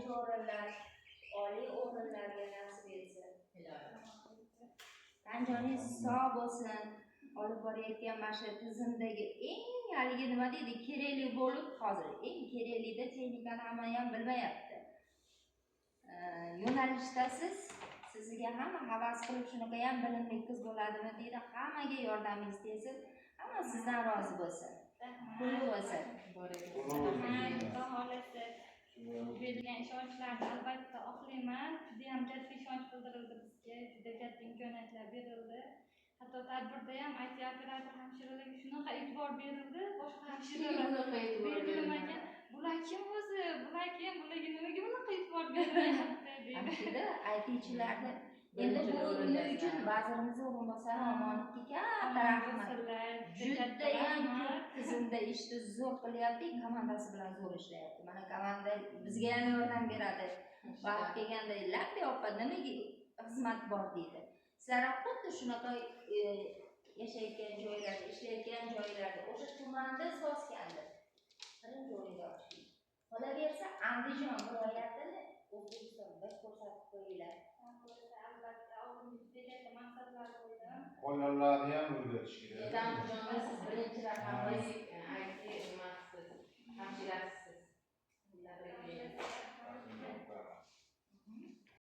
Birinchi o'rinlar, oliy o'rinlarga nasib etsin. Tan joningiz sog' bo'lsin. Olib borayotgan mana shu tizimdagi eng haligi, nima deydi, kerakli bo'lib, hozir eng keraklida texnikani hamma ham bilmayapti. Yo'nalishdasiz, sizga hamma havas qilib, shunaqa ham bilimli qiz bo'ladimi deydi. Hammaga yordamingiz tegsin, hamma sizdan rozi bo'lsin. Puli bo'lsin. Rahmat, Xudo xohlasa, berilgan ishonchlarni albatta oqlayman. Judayam katta ishonch bildirildi bizga, juda katta imkoniyatlar berildi. Hatto tadbirda ham IT operator hamshiralarga shunaqa e'tibor berildi, boshqa hamshiralar Bunaqa e'tibor berilmagan. Bular kim o'zi? Bular kim? Bularga nimaga bunaqa e'tibor berilyapti, deydi. Hamshira ITchilarni endi Birinchi bu o'rinda. uchun vazirimiz o'rinbosari Omonovga katta rahmat. Judayam ko'p tizimda ishni zo'r qilyapti, komandasi bilan zo'r ishlayapti. Mana, komanda bizga ham yordam beradi. Vaqt kelganda, "Latta opa, nimaga xizmat bor?" deydi. Sizlar ham xuddi shunaqa yashayotgan joylarda, ishlayotgan joylarda o'sha tumanda Izboskanni birinchi o'ringa olib, qolaversa Andijon viloyatini O'zbekistonda ko'rsatib qo'yinglar. Albatta, oldimga juda katta maqsadlar qo'ydim. Qolganlarni ham o'rgatish kerak.